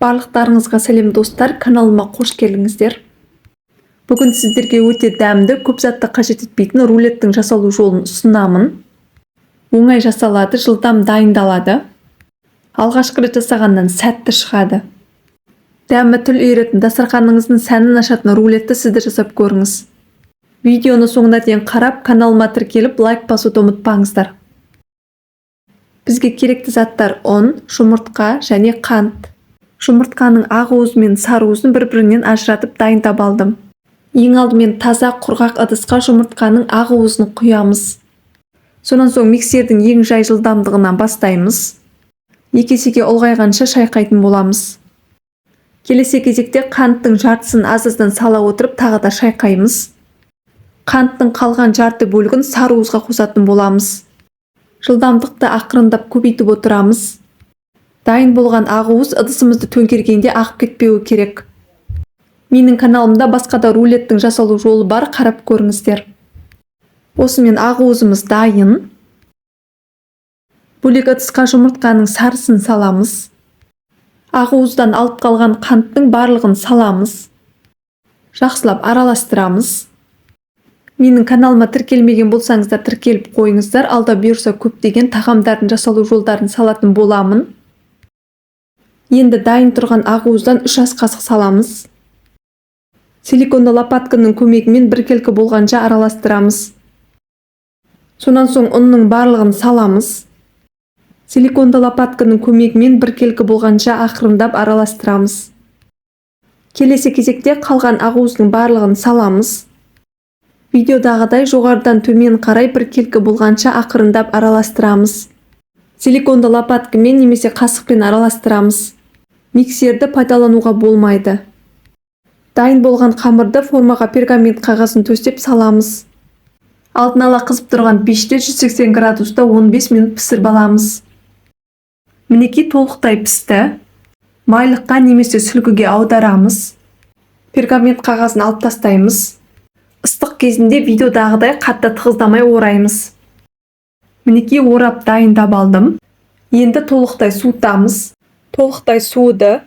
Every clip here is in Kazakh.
Барлықтарыңызға сәлем, достар! Каналыма қош келдіңіздер! Бүгін сіздерге өте дәмді, көп затты қажет етпейтін рулеттің жасалу жолын ұсынамын. Оңай жасалады, жылдам дайындалады, алғашқы рет жасағаннан сәтті шығады. Дәмі тіл үйіретін, дастарханыңыздың сәнін ашатын рулетті сіз де жасап көріңіз. Видеоны соңына дейін қарап, каналыма тіркеліп, лайк басуды ұмытпаңыздар. Бізге керекті заттар: ұн, жұмыртқа және қант. Жұмыртқаның ақ уызы мен сары уызын бір-бірінен ажыратып дайындап алдым. Ең алдымен таза құрғақ ыдысқа жұмыртқаның ақ уызын құямыз. Сонан соң миксердің ең жай жылдамдығынан бастаймыз. 2 есеге ұлғайғанша шайқайтын боламыз. Келесі кезекте қанттың жартысын аз-аздан сала отырып, тағы да шайқаймыз. Қанттың қалған жарты бөлігін сары уызға қосатын боламыз. Жылдамдықты ақырындап көбейтіп отырамыз. Дайын болған ақ уыз ыдысымызды төңкергенде ағып кетпеуі керек. Менің каналымда басқа да рулеттің жасалу жолы бар, қарап көріңіздер. Осымен ақ уызымыз дайын. Бөлек ыдысқа жұмыртқаның сарысын саламыз. Ақ уыздан алып қалған қанттың барлығын саламыз. Жақсылап араластырамыз. Менің каналыма тіркелмеген болсаңыздар, тіркеліп қойыңыздар. Алда бұйырса, көптеген тағамдардың жасалу жолдарын салатын боламын. Енді дайын тұрған ақ уыздан 3 ас қасық саламыз. Силиконды лопатканың көмегімен біркелкі болғанша араластырамыз. Сонан соң ұнның барлығын саламыз. Силиконды лопатканың көмегімен біркелкі болғанша ақырындап араластырамыз. Келесі кезекте қалған ақ уыздың барлығын саламыз. Видеодағыдай жоғарыдан төмен қарай біркелкі болғанша ақырындап араластырамыз. Силиконды лопаткамен немесе қасықпен араластырамыз. Миксерді пайдалануға болмайды. Дайын болған қамырды формаға пергамент қағазын төсеп саламыз. Алдын ала қызып тұрған пеште 180 градуста 15 минут пісіріп аламыз. Мінекей, толықтай пісті. Майлыққа немесе сүлгіге аударамыз. Пергамент қағазын алып тастаймыз. Ыстық кезінде видеодағыдай қатты тығыздамай ораймыз. Мінекей, орап дайындап алдым. Енді толықтай суытамыз. Толықтай суыды.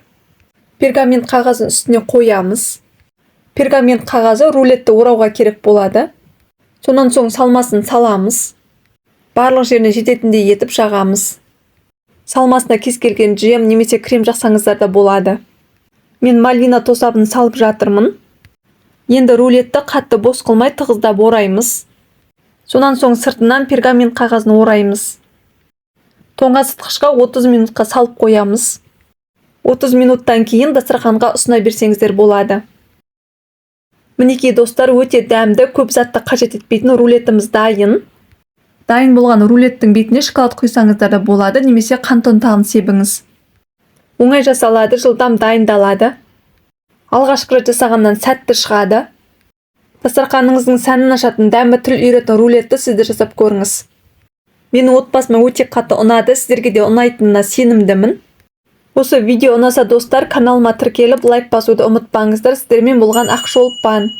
Пергамент қағазын үстіне қоямыз. Пергамент қағазы рулетті орауға керек болады. Сонан соң салмасын саламыз. Барлық жеріне жететіндей етіп жағамыз. Салмасына кез келген джем немесе крем жақсаңыздар да болады. Мен малина тосабын салып жатырмын. Енді рулетті қатты бос қылмай, тығыздап ораймыз. Сонан соң сыртынан пергамент қағазын ораймыз. Тоңазытқышқа 30 минутқа салып қоямыз. 30 минуттан кейін дастарханға ұсына берсеңіздер болады. Мінекей, достар, өте дәмді, көп затты қажет етпейтін рулетіміз дайын. Дайын болған рулеттің бетіне шоколад құйсаңыздар да болады немесе қант ұнтағын себіңіз. Оңай жасалады, жылдам дайындалады, алғашқы рет жасағаннан сәтті шығады. Дастарханыңыздың сәнін ашатын, дәмі тіл үйіретін рулетті сіз де жасап көріңіз. Менің отбасыма өте қатты ұнады, сіздерге де ұнайтынына сенімдімін. Осы видео ұнаса, достар, каналыма тіркеліп, лайк басуды ұмытпаңыздар. Сіздермен болған Ақшолпан.